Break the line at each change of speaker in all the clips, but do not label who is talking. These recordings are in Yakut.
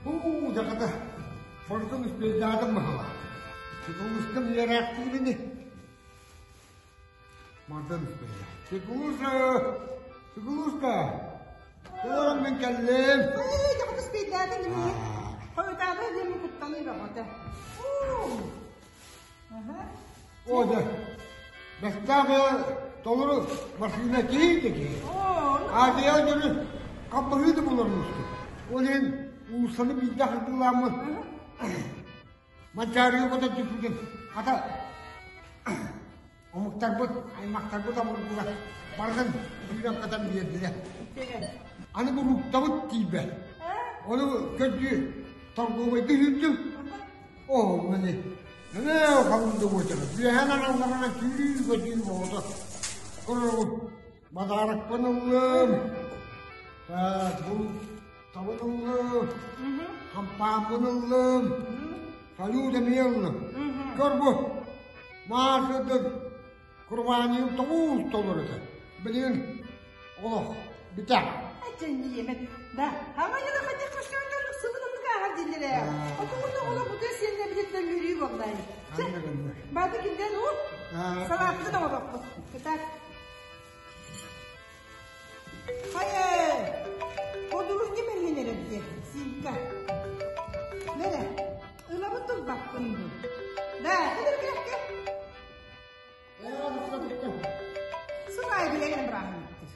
Уу, дьахата, барытын успейдаатым баһылаах. Чекулускам үөрээхтиир ини. Мантан успейда. Чекулуша! Чекулуска! Кэлэрим мин кэллим.
Эй, дьахата успейдаатым ини. Хойутаата диэммин куттаныы бөҕөтө.
О, да. Бастаах толору массыына киһи да киһи. Аадыйа дьону хаппаһыы да булар уустук. Ол иһин уулуссаны биирдэ хардыылааммын Манчаарыга көтөн түспүтүм. Хата омуктарбыт, аймахтарбыт омурдулар. Барытын үүрэн-көтөн биэрдилэр. Аны буруктабыт тиийбэт. Ону көрдүү торгуобайга сүүрдүм. Оо, маны Ээ, халыҥ да буочара. Үөһэн аналларынан сүүрүү-көтүү оҕото. Корорум, бадааракпын ыллым. Бу табын ыллым. Хампааммын ыллым. Салют эмиэ ыллым. Көр бу, маасырдык Курбаанньыгым тоҕус толору этэ. Билигин олох бүтэ.
Чэнньиэмэт. Да, ама дьоно хотя хашкаатар сылын оннук ааһар дииллэр ээ. Отугун оҕолор бутуя сиэннэ билеттен үөрүү буоллай. Бааты кимден уу? Салааппытын оҥоруохпут. Кытаат. Хайа, одурунньу мэллин эрэр диэн, Синка. Бэрэ, ылабын турбаппын дуу. Да, кэлэр Сыл аайы билэрин бырааһынньыктыр.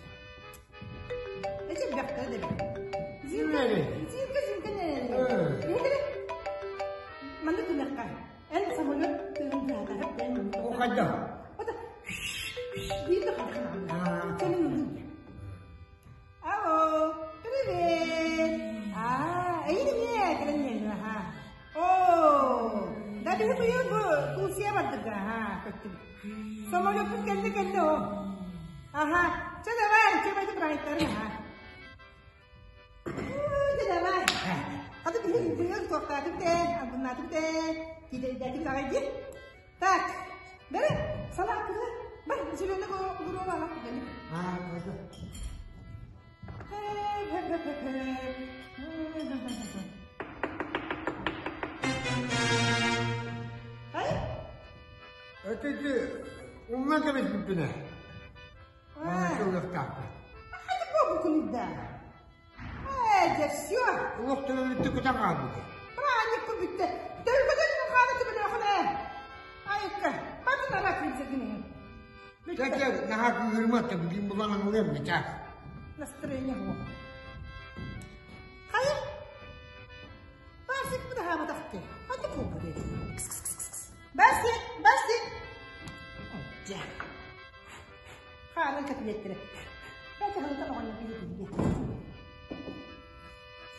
Эчи бэхтэ да Зинка, Зинка, Зинка нэ. Манна гыныахха. Эн самолет тыын тыатаһып эн
О хайда?
Ота биир да хайда. Чэнин Алло, привет! А, эйин эмиэ кэлэн иһэллэр, аха. Оо, да биһи быйыл бу Турция бардык, аха, көттүбүт. Самолеппут кэллэ кэллэ о. Аха, чэ давай, чэ байды бырайыттарын, аха. Чэ давай. Аты биһи быйыл туохтаатым дээ, албыннаатым дээ, кидэйдээтим аҕай дии. Так, бери, салааппыты, бар, зеленый гурова ала, бери.
А, хорошо.
Ай?
Это умна кэбиспиппинэ. Манна ылыахтаахпын.
Хайа буолбу күнүдэ? Ээ, дьэ, все.
Олох төлөбүттэ көтөн хаалбыта.
Праздникку бүттэ. Төлбөтөн хаала төбөлөөхүнэ. Айыкка, батын ара кырдьыгын.
Чэ, наһаа кыыһырма, билим булан аҥылыам меча.
Настроение суох. Хайа? Барсик быдаһаабатахты. Ханна буолбут Барсик, Барсик! Дьэ. Хаарын кэтилиэттэрэ. Бэйэ ханытан оҕонньор киһи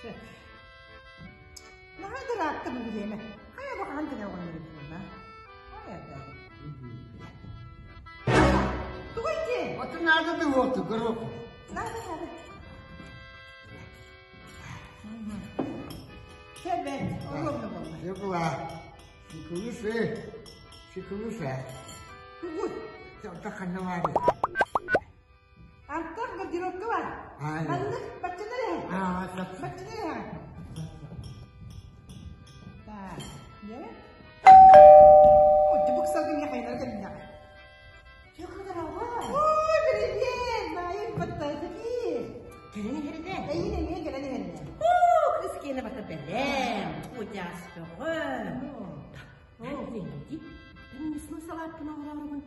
Сөп. Наһаа да ыраатта бу бириэмэ. Хайа бу хаһан кэлэ оҕонньор буолла? Хайа да. Тугуй ити?
Аты надо да вот, горох.
Надо, надо. Чэбэт, оруобуна буолла.
Сыкла. Сыкылысы. Сыкылысы.
Тугуй?
Онто ханна баар?
Антах гардеробка бар. Ханнык баччаны эрэ.
Аа,
Баччаны эрэ. Так, дьэ. Ой, буксалгын хайнар кэлиннэҕэ. Ой, привет! Майын баттайдыки.
Кэлэн иһэринэ.
Эйин эмиэ кэлэн иһэринэ.
Оо, кыс киэнэ бата бэлэм. Утяс бөҕө. Ди. Мин салааппын оҥороорубун.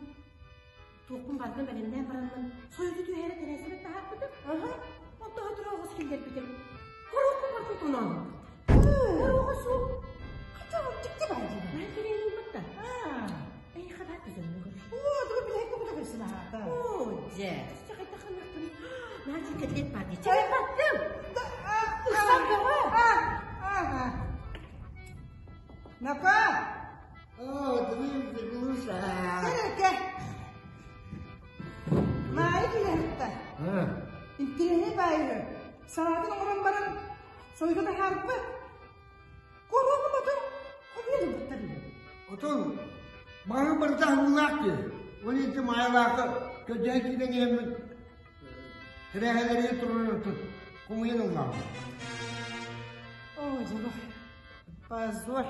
Туохпун барытын бэлэмнээн бараммын, сойуту түһэрэ тэрээсибэт таһаарбытым. Онто сотору оҕус киллэрбитим. Хоруохпун барытын тоноон. Хоруоҕа суох.
Хотя дьикти баар дии.
Наһаа кэлэн ылбатта. Эйиэхэ баар көтөҥҥө көрөр.
Оо, тугу билэһиккэ бу да көрсүн аһаата.
Оо, дьэ. Чэ, хайдах ханныктын. Наһаа кэтлет бар дии. Чэ, баттым. Устан бөҕө.
Нака!
Оо, Дмитрий Глуша.
Кэлэргэ. Маайы килэһитта. Интириэһи баайы. Салаатын оҥорон баран сойго таһаарбыт. Коруогум отун хомуйан ылбыттар үһү.
Отун маһы барыта аһыллаах дии. Ол ити маайалаахы көдьөөн киирэн иһэммин тэрээһэлэригэр туран отун хомуйан ыллаҕым.
Ой. Оҕолор, позор.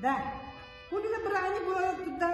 Да, бу бile бырааһынньык буола турда.